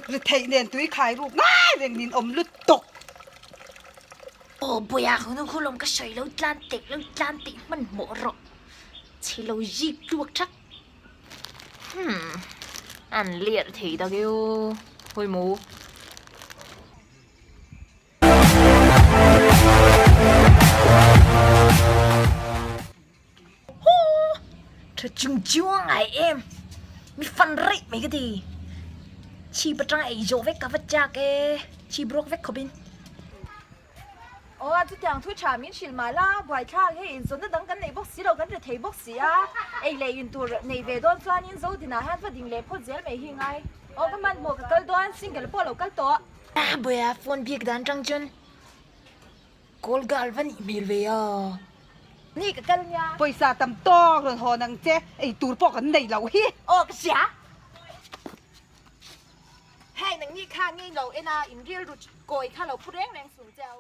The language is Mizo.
Ri theih nen tui khai ruk ngai reng nin awm lutuk. Aw bawiha hunu khulawm ka sawi lo tlan teh lo tlan teh hmanhmawh rawh chhe lo zik tluak thak. Hmm an ler thei tak e aw hawi maw. Tha chung chuang ai em mi fan rei mai ka ti chi patang ei zawh vek ka va chak e chi bawk vek khawp in. Aw chutiang thu tha min hrilh mah la buaithlak hei inzawnna dang kan nei bawk si lo kan ri thei bawk si a ei leh in tur nei ve dawn chuanin Zodina hian va ding leh phawt zel mai hi ngai aw ka hmanhmawh ka kal dawn single pawh lo kal tawh. Ah buaia phone biak dan tang chuan call girl va nih hmel ve a. Ni ka kal nia. Pawisa tam tawk rawn hawn ang che ei tur pawh kan nei loh hi. Aw ka hria. Hei nang ni kha ngei lo en a in rilru kawi kha lo phu reng reng sung cheu.